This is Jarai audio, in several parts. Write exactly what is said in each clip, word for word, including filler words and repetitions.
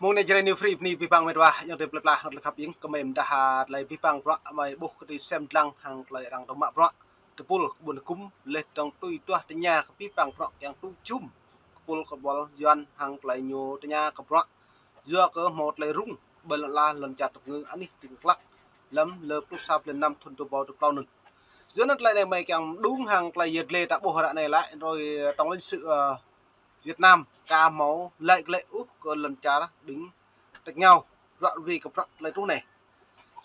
Mơ̆ng anai Jrai New Free bơni abih bang met wa, ayŏng adơi plơi pla hăng tơlơi khăp ing, kơmơi mơdah hă tơlơi abih bang bruă, mơi ƀuh kơ tui sem dlăng hăng tơlơi arăng tơma bruă, tơpul kơ ƀôn hơgŭm, laih dơ̆ng tui duah tơña kơ abih bang bruă kiăng tŭ jum, kơ tơpul kơ ƀuôn Yuan hăng tơlơi ñu tơña kơ bruă. Yua kơ hmâo tơlơi rŭng, ƀơi lŏn ala lŏn čar tơpơngư anih tơ̆ng klăk, lăm lơ pluh sa blan năm thŭn dua rơbâo dua pluh klâo anŭn. Yua anŭn tơlơi anai mơi kiăng mơđung hăng tơlơi yet lĕ ta ƀuh ră anai lĕ, rồi, ơ, tổng lãnh sự, ơ, Việt Nam, ka hmâo laĭ glaĭ ôh kơ lŏn čar ƀing tač ngao, bruă rơwĭ kơ bruă tơlơi truh anai.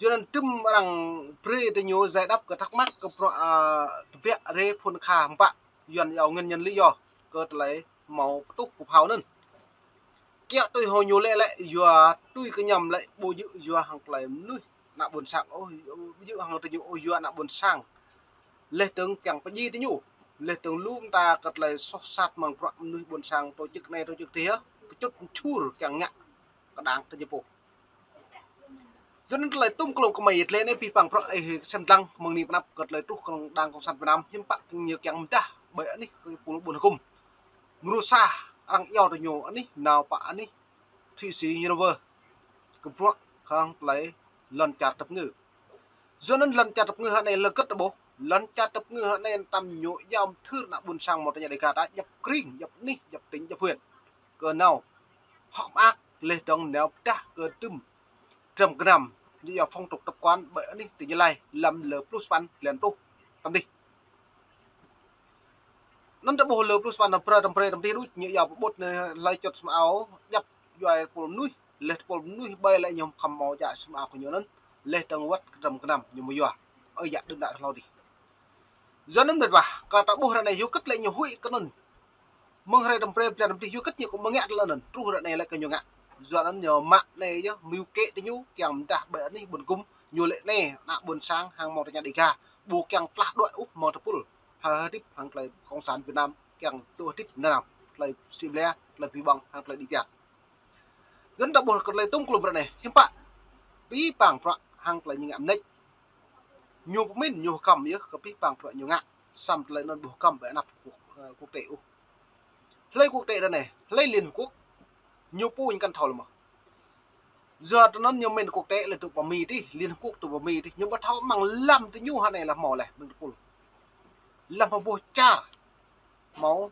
Yua anŭn tơm arăng brơi tơ ñu giải đáp kơ thắc mắc kơ bruă, ơ, tơbiă rai phŭn kha hơmpă, Yuan iâu nguyên nhân lý do kơ tơlơi hmâo pơtuh pơphao anŭn. Kiăo tui hŏ ñu lĕ lĕ, yua tui kơ ñu lĕ ƀu djơ̆ yua hăng tơlơi mơnuih ană ƀôn sang ôh, ƀu djơ̆ hăng tơ ñu ôh yua ană ƀôn sang. Laih dơ̆ng kiăng pơdjai tơ ñu. Laih dơ̆ng lŏm ta kơ tơlơi soh sat mơ̆ng bruă mơnuih ƀôn sang tổ chức anai tổ chức adih, pơčŭt pơčur kiăng ngă kơ đảng tơ ñu pô. Yua anŭn tơlơi tŭm klŏm kơmơi yet lĕ anai abih bang bruă ih sem dlăng mơ̆ng anai pơ anăp kơ tơlơi truh kơ đảng cộng sản Việt Nam, hiư̆m pă ñu kiăng mơdah ƀơi anih kơ tơpul ƀôn hơgŭm. Mơrusa arăng iâu tơ ñu anih, nao pơ anih Thụy Sĩ Geneva. Kơ bruă hăng tơlơi lŏn čar tơpơngư. Yua anŭn lŏn čar tơpơngư hă anai lơgĕt ta ƀuh. Lŏn čar tơpơngư hă anai tơm ñu iâu mơthưr ană ƀôn sang hmâo tơña Dega ta djăp kring, djăp anih, djăp tỉnh, djăp huyện. Kơ nao hơ̆k mơak laih dơ̆ng nao pơdah kơ tơm dram gơnam, ñu iâu phong tục tập quán ƀơi anih tơ Gia Lai lăm lơ pluh sapăn blan pluh tơm adih. Anŭn ta ƀuh lơ pluh sapăn tơm brơi tơm brơi tơm adih đôč, ñu iâu pơƀut anai hlơi čŏt sum ao djăp djuai tơpul mơnuih, laih tơpul mơnuih ƀai lĕ ñu khăm hmâo djă sum ao kơ ñu anŭn, laih dơ̆ng wơ̆t kơ dram gơnam ñu mơyua. Ơi yă đưm đă hlâo adih. Yua anŭn met wa, kơ ta ƀuh ră anai yua hơget lĕ ñu huĭ kơ anŭn. Mơ̆ng hrơi tơm brơi blan tơm adih yua hơget ñu kơ mơ̆ ngă tơlơi anŭn, truh ră anai lĕ kơ ñu ngă. Yua anŭn ñu mă anai yơh, mơyŭ kĕ tơ ñu, kiăng mơdah ƀơi anih ƀôn hơgŭm, ñu lĕ anai, ană ƀôn sang hăng hmâo tơña Dega, ƀu kiăng tlah đuaĭ ôh mơ̆ng tơpul, hơdip hăng tơlơi cộng sản Việt Nam, kiăng tŭ hơdip nanao, tơlơi sĭ ble, tơlơi abih bang, hăng tơlơi đĭ kyar. Yua anŭn ta ƀuh kơ tơlơi tŭm klŏm ră anai, hiư̆m pă, abih bang bruă hăng tơlơi ñu ngă mơneč. Ñu pơmĭn, ñu hơkăm yơh kơ abih bang bruă ñu ngă, samơ̆ tơlơi anŭn ƀu hơkăm ƀơi anăp quốc, ơ, quốc tế ôh. Hlơi quốc tế ră anai, hlơi Liên Hợp Quốc, ñu pô ñu kăn thâo lĕ mơ̆. Yua tơ anŭn ñu mĭn quốc tế lĕ tŭ pơ Mi adih, Liên Hợp Quốc tŭ pơ Mi adih, ñu ƀu thâo mơ̆ng lăm tơ ñu hă anai lĕ hmâo leh, mơ̆ng tơpul. Lăm hơbôh čar hmâo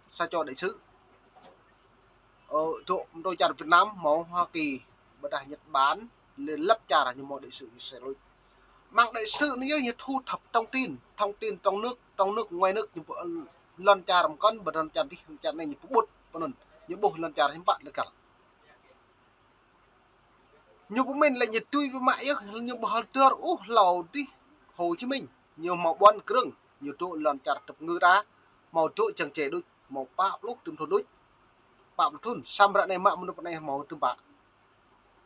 sa čô đại sứ. Ơ, dŏ mơdrô čar Việt Nam hmâo Hoa Kỳ, ƀôdah Nhật Bản, lĕ lăp čar ñu hmâo đại sứ ñu sĕ lôč. Mơ̆ng đại sứ anai yơh ñu thu thập thông tin, thông tin trong nước, trong nước, ngoài nước, ñu pơ-, lŏn čar mơkŏn, ƀôdah lŏn čar adih, lŏn čar anai ñu pơƀut, pơ anŭn, ñu ƀuh lŏn čar hiư̆m pă lĕ găl. Ñu pơmĭn lĕ ñu tui pơmă yơh, ñu ƀu hơdơr ôh hlâo adih Hồ Chí Minh. Ñu hmâo ƀuăn krơ̆ng, ñu dŏ lŏn čar tơpơngư ta, hmâo dŏ čang čê đôč, hmâo pă pluh tơm thŭn đôč. Pă pluh thŭn, samơ̆ ră anai mă mơnuih anai hmâo tơm pă.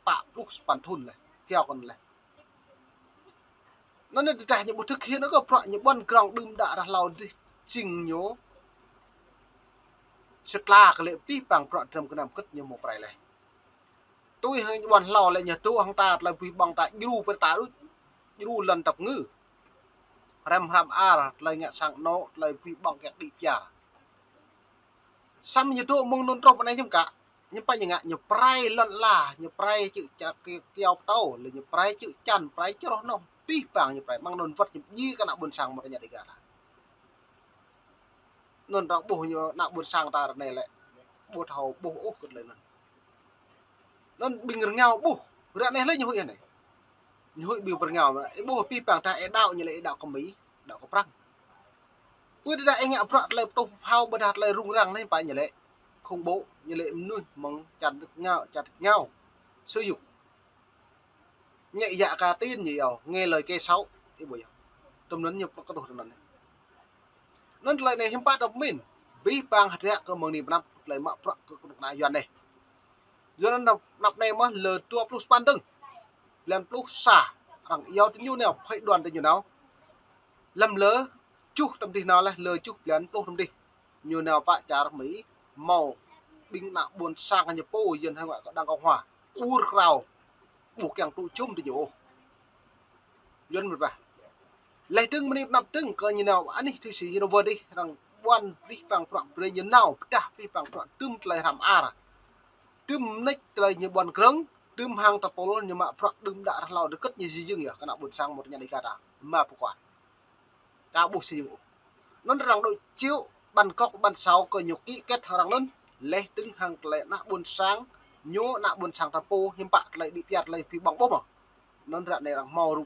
Pă pluh sapăn thŭn leh, kiăo kơ anŭn leh. Anŭn anai tơdah ñu ƀu thực hiện kơ bruă ñu ƀuăn krơ̆ng đưm đă ră hlâo adih jing ñu. Sĭt tla kơ lĕ abih bang bruă dram gơnam hơget ñu hmâo pơrai leh. Tui hăng ñu ƀuăn hlâo lĕ ñu dŏ hăng ta tơlơi abih bang ta djru pơ ta đôč. Djru lŏn tơpơngư. Hrăm hrăm ar, tơlơi ngă sang anŏ, tơlơi abih bang kiăng đĭ kyar. Samơ̆ ñu dŏ mơ̆ng anŭn truh pơ anai hiư̆m kă. Hiư̆m pă ñu ngă, ñu pơrai lŏn ala, ñu pơrai čư̆ ča-, ki-, kyâo pơtâo, lĕ ñu pơrai čư̆ čan, pơrai čroh noh, abih bang ñu pơrai, mơ̆ng anŭn wơ̆t ñu djai kơ ană ƀôn sang hmâo tơña Dega ta. Anŭn arăng ƀuh ñu ană ƀôn sang ta ră anai lĕ, ƀu thâo ƀuh ôh kơ tơlơi anŭn. Anŭn ƀing rơngiao ƀuh, ră anai hlơi ñu huĭ anai. Ñu huĭ ƀing rơngiao, ih ƀuh abih bang ta ih đaŏ ñu lĕ ih đaŏ kơ Mi, đaŏ kơ Prăng. Ƀu tơdah ih ngă bruă tơlơi pơtuh pơphao, ƀôdah tơlơi rŭng răng anai pă ñu lĕ khủng bố, ñu lĕ mơnuih mơ̆ng čar tač ngao, čar tač ngao. Sử dụng. Nhẹ dạ cả tin ñu iâu, nghe lời kẻ xấu, ih ƀuh yơh. Tơm anŭn ñu pơkơtuh tơm anŭn. Anŭn tơlơi anai hiư̆m pă ta pơmĭn. Abih bang hơdră kơ mơ̆ng anai pơ anăp tơlơi mă bruă kơ kơnuk kơna Yuan anai. Yua anŭn anăp, anăp anai mơ̆ lơ dua pluh sapăn dơ̆ng. Blan pluh sa, arăng iâu tơ ñu nao, phái đoàn tơ ñu nao. Lăm lơ tơjuh tơm adih nao leh, lơ tơjuh blan pluh tơm adih. Ñu nao pơ čar Mi, hmâo ƀing ană ƀôn sang ñu pô Yuan hăng mă kơ đảng Cộng Hòa. Ur krao, ƀu kiăng tŭ jum tơ ñu ôh. Yuan mơ̆ ƀah. Laih dơ̆ng mơ̆ng anai pơ anăp dơ̆ng kơ ñu nao anih Thụy Sĩ Geneva adih, arăng ƀuăn abih bang bruă brơi ñu nao, pơdah abih bang bruă tơm tơlơi hrăm ar. Tơm mơneč tơlơi ñu ƀuăn krơ̆ng, tơm hăng tơpul ñu mă bruă đưm đă rơhlâo dơkơ̆t ñu sĭ jưng yơh kơ ană ƀôn sang mơ̆ tơña Đêga ta. Mă pơkuar. Ka ƀuh sĭ jưng ôh. Anŭn arăng dŏ čih ƀăn kŏk ƀăn sao kơ ñu ký kết hăng arăng anŭn, laih dơ̆ng hăng tơlơi ană ƀôn sang, ñu ană ƀôn sang ta pô hiư̆m pă tơlơi đĭ piar tơlơi phi ƀơ̆ng ƀuh mơ̆. Anŭn ră anai arăng hmâo rŭ,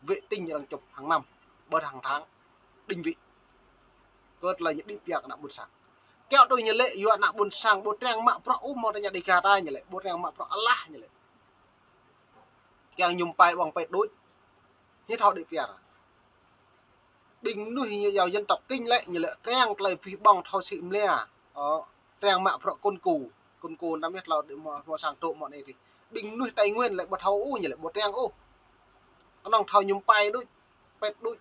vệ tinh arăng chụp hàng năm, ƀơi hàng tháng, định vị. Kơ tơlơi ñu đĭ piar kơ ană ƀôn sang. Kiăo tui ñu lĕ, yua ană ƀôn sang ƀu triăng mă bruă ôh mơ̆ tơña Đêga ta ñu lĕ, ƀu triăng mă bruă alah ñu lĕ. Kiăng ñu pai ƀơ̆ng pĕt đôč. Ñu thâo đĭ piar. Ƀing mơnuih ñu yua dân tộc Kinh lĕ, ñu lĕ triăng tơlơi phi ƀơ̆ng thâo sĭ mlia. Ơ, triăng mă bruă kŭn ku. Kŭn ku năm yơh tlâo đĭ mơ̆, mơ̆ sang tŏ mơ̆ anai tih. Ƀing mơnuih Tây Nguyên lĕ ƀu thâo ôh, ñu lĕ ƀu triăng ôh. Kơnơ̆ng thâo ñu pai đôč, pĕt đôč.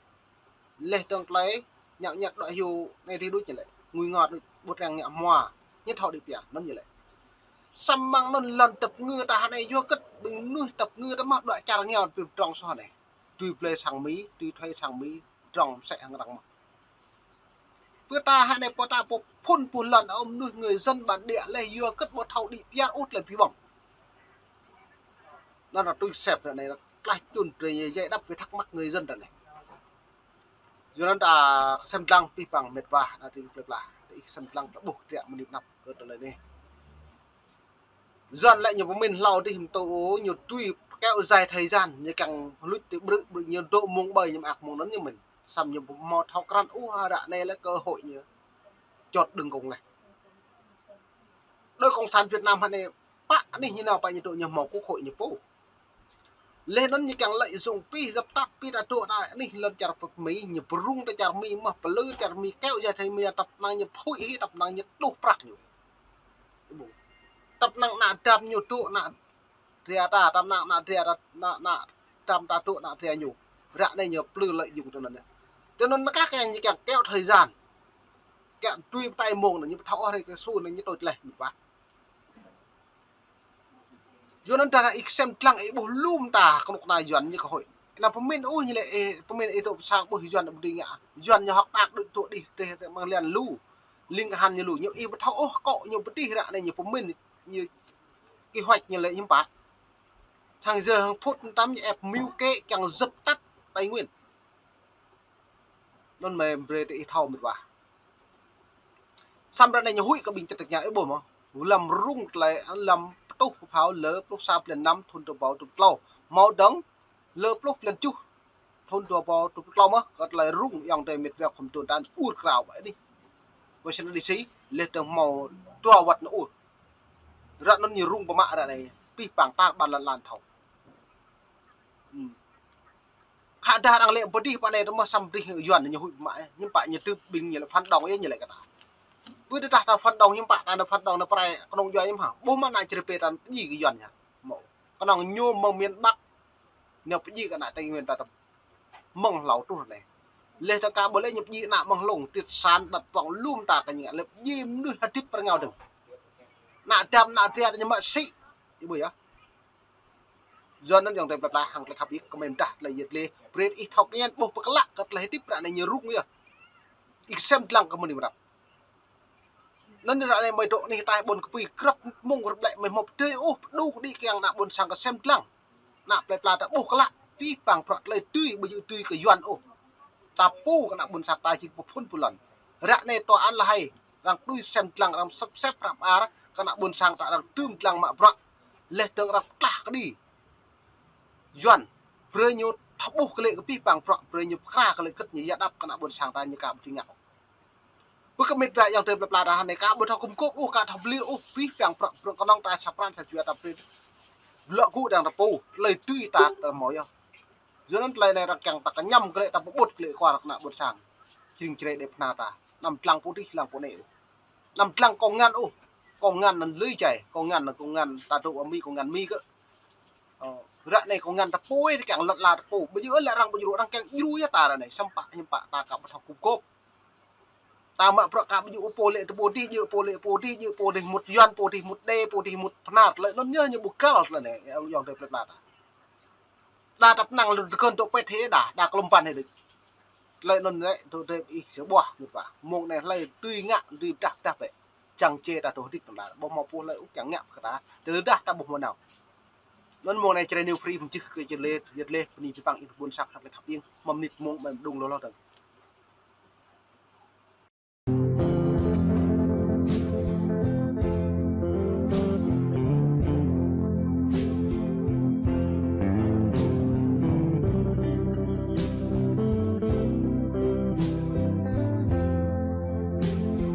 Laih dơ̆ng tơlơi, ñăk ñăk đuaĭ hyu anai tih đôč ñu lĕ. Ngui ngor đôč, ƀu triăng ngă hmua. Ñu thâo đĭ piar, anŭn ñu lĕ. Samơ̆ mơ̆ng anŭn lŏn tơpơngư ta hơnai yua kơ ƀing mơnuih tơpơngư ta mơ̆ đuaĭ čar rơngiao tui pơdrŏng soh anai. Tui blơi sang Mi, tui thuê sang Mi, pơdrŏng mơsĕ hăng arăng mơ̆. Pơ ta hơnai pơ ta pơphun pơlŏn ơ mơnuih người dân bản địa laih yua kơ ƀu thâo đĭ piar ôh tơlơi phi ƀơ̆ng. Anŭn arăng tui sĕp ră anai, tlaih čun drơi giải đáp về thắc mắc người dân ră anai. Yua anŭn ta sem dlăng pih păng mĕt wa, ană tring plơi pla. Tơ ih sem dlăng ta ƀuh triă mơnip năp kơ tơlơi anai. Yuan lĕ ñu pơmĭn hlâo dih mơ̆ tơ ôh, ñu tui kéo dài thời gian, ñu kiăng luč tui ƀrư̆ ƀrư̆ ñu dŏ mông ƀơi ñu mơak mông anŭn ñu mĭn. Samơ̆ ñu ƀu hmâo thâo krăn ôh ră anai lĕ cơ hội ñu chốt đường cùng leh. Đơ Cộng sản Việt Nam hơnai pă anih ñu nao pă ñu dŏ ñu hmâo quốc hội ñu pô. Laih anŭn ñu kiăng lợi dụng pih djăp tăt pih ta dŏ ta anih lŏn čar pơ Mi, ñu pơrŭng ta čar Mi mơ̆ pơlư čar Mi kéo dài thời Mi tăp năng ñu phui hĭ tăp năng ñu tluh prăk ñu. Tăp năng ană dăm ñu dŏ ană dra ta, tăp năng ană dra ta, ană, ană dăm ta dŏ ană dra ñu. Ră anai ñu pơlư lợi dụng tui anŭn yơh. Tui anŭn kah kiăng ñu kiăng kéo thời gian. Kiăng tui pơtai mông anŭn ñu pơthâo ôh rei kơ su anŭn ñu tui leh mĭt wa. Yua anŭn ta ih sem dlăng ih ƀuh lŏm ta kơnuk kơna Yuan ñu cơ hội. Ană pơmĭn ôh ñu lĕ ih pơmĭn ih dŏ pơ sang ƀuh Yuan ƀu dưi ngă. Yuan ñu hơ̆k mơak đôč dŏ dih teh mơ̆ng lian lu. Ling kơhan ñu lu ñu ih ƀu thâo ôh kŏ ñu pơdih ră anai ñu pơmĭn ñu kế hoạch ñu lĕ hiư̆m pă. Hăng yơh hăng phŭt mơtam ñu ĕp mưu kế kiăng dập tắt Tây Nguyên. Anŭn mơ̆ brơi tơ ih thâo mĭt wa. Samơ̆ ră anai ñu huĭ kơ ƀing čơtơ̆k ñă ih ƀuh mơ̆. Lăm rŭng tơlơi lăm pơtuh pơphao lơ pluh sa blan năm thŭn dua rơbâo dua pluh tlâo. Hmâo dơ̆ng lơ pluh blan tơjuh thŭn dua rơbâo dua pluh tlâo mơ̆ kơ tơlơi rŭng ayŏng adơi mĕt wa khŏm tŭn tan ur krao ƀơi anih Washington D C laih dơ̆ng hmâo dua wăt ñu ur. Ră anŭn ñu rŭng pơmă ră anai pih păng tar ƀan lăn lan thâo. Khă dah arăng lĕ pơdih pơ anai tơ mơ̆ samơ̆ pơdih Yuan ñu huĭ pơmă, hiư̆m pă ñu tưp ƀing ñu lĕ phản động yơh ñu lĕ kơ ta. Pơ tơdah ta phản động hiư̆m pă ta nao phản động nao pơrai kơnung djuai hiư̆m hă. Ƀuh mơ̆ ană čơrê pê ta pơdjai kơ Yuan ñu. Mơ̆ kơnong ñu mơ̆ng miền Bắc nao pơdjai kơ ană Tây Nguyên ta tơ mơ̆ng hlâo truh anai. Laih ta ka ƀu lĕ ñu pơdjai ană mơ̆ng hlung, triệt sản, đặt vòng lŏm ta kơ ñu lĕ pơdjai mơnuih hơdip rơngiao dơ̆ng. Ană dăm ană dra ta ñu mă sĭ. Ih ƀuh yơh. Yua anŭn ayŏng adơi plơi pla hăng tơlơi khăp ih kơmơi mơdah tơlơi yet lĕ. Brơi ih thâo kiăng ƀuh pơklă kơ tơlơi hơdip ră anai ñu rŭng yơh. Ih sem dlăng kơ mơ̆ng anai mơ̆ rap. Anŭn ră anai mơi dŏ anih ataih ƀôn kơpui grăp mông grăp lĕ mơi hmâo pơdơi ôh pơđu kơđi kiăng ană ƀôn sang kơ sem dlăng. Ană plơi pla ta ƀuh klă pih păng prăk tơlơi tui ƀu djơ̆ tui kơ Yuan ôh. Ta pô kơ ană ƀôn sang ta jing pơphun pơlŏn. Ră anai tòa án La Hay arăng tui sem dlăng arăng sĕp sĕp hrăm ar kơ ană ƀôn sang ta arăng tơm dlăng mă bruă. Laih dơ̆ng arăng pơtlah kơđi Yuan. Brơi ñu thâo ƀuh kơ lĕ kơ pih păng bruă, brơi ñu pơkra kơ lĕ kơ̆t ñu yă đăp kơ ană ƀôn sang ta ñu ka ƀu dưi ngă. Pơ kơ mĕt wa ayŏng adơi plơi pla ta hơnai ka ƀu thâo kŭm kôp ôh, ka thâo blir ôh, pih păng prăk, prăk kơnong ta sa pran sa jua ta brơi. Blŏ gŭ dang ta pô, tơlơi tui ta tơ hmâo yơh. Yua anŭn tơlơi anai arăng kiăng ta kơñăm kơ lĕ ta pơƀut kơ lĕ kuar kơ ană ƀôn sang. Jring jrê đe pơhna ta. Anăm dlăng pô dih, dlăng pô anai ôh. Anăm dlăng kông ngăn ôh. Kông ngăn anŭn lui jai, kông ngăn anŭn kông ngăn ta dŏ Mi, kông ngăn Mi kơ. Ơ, ră anai kông ngăn ta pô ih kiăng lŏn ala ta pô. Ƀu djơ̆ lĕ arăng ƀu djru, arăng kiăng djru yơh ta ră anai. Samơ̆ hiư̆m pă ta ka ƀu thâo kŭm kôp. Ta mă bruă ka ƀu djơ̆ pô lĕ ta pô dih, djơ̆ pô lĕ pô dih, djơ̆ pô dih mŭt Yuan, pô dih mŭt đe, pô dih mŭt Bơhnar. Tơlơi anŭn yơh ñu ƀu găl tơlơi anai, ayŏng adơi plơi pla ta. Đa tăp năng lŏn tơkơn dŏ pĕt hĭ đa, đa klŏm păn hĭ đôč. Tơlơi anŭn lĕ dŏ dêh ih sĕ ƀuah mŭt wa. Mông anai hlơi tui ngă, tui pơdah pơdah bĕ. čang čê ta tŏ hơdip tơnda. Ƀu hmâo pô lĕ ôh čang ngă kơ ta. Tơdah ta ƀu hmâo nao. Anŭn mông anai Jrai New Free pơjưh kơ čê lĕ, yơh lĕ, bơni pơpăng ih ƀuôn sang khăp lĕ khăp ing, mơ̆ng mơnit mông ƀai mơđung lŏ lŏ tơ̆ng.